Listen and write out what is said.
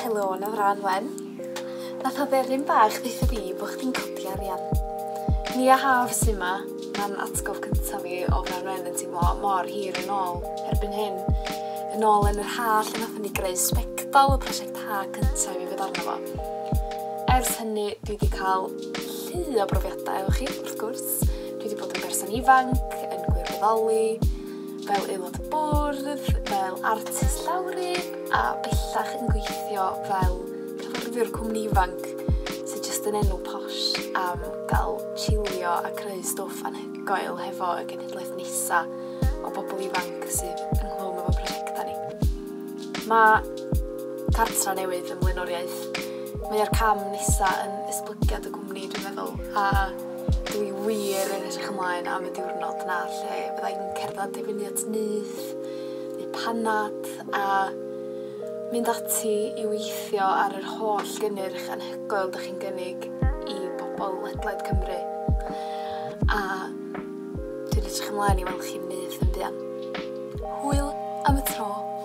Helo na Fran Wen. Nath aderyn bach ddeutha fi bo' chdi'n codi arian. Nia Haf sy 'ma, ma'n atgof cynta fi o Fran Wen yn teimlo mor hir yn ôl erbyn hyn. Yn ôl yn yr ha lle nathon ni greu sbectol, y prosiect ha cynta i fi fod arno fo. Ers hynny dwi 'di ca'l llu o brofiadau efo chi wrth gwrs. Dwi 'di bod yn berson ifanc, yn gwirfoddoli, fel aelod bwrdd, fel artist llawrydd a bellach yn gweithio fel cyfarwyddwr cwmni ifanc sydd jyst yn enw posh am gael chilio a creu stwff anhygoel hefo y genhedlaeth nesa o bobl ifanc sydd ynghlwm efo prosiectau ni. Mae cartra newydd yn blaenoriaeth. Mae o'r cam nesa yn esblygiad y cwmni dwi'n meddwl a dwi wir yn edrych ymlaen am y diwrnod 'na lle fydda i'n cerdded i fyny at nyth neu panad a mynd ati i weithio ar yr holl gynnyrch anhygoel 'dach chi'n gynnig i bobl ledled Cymru a dwi'n edrych ymlaen i weld chi'n nyth yn fuan. Hwyl am y tro!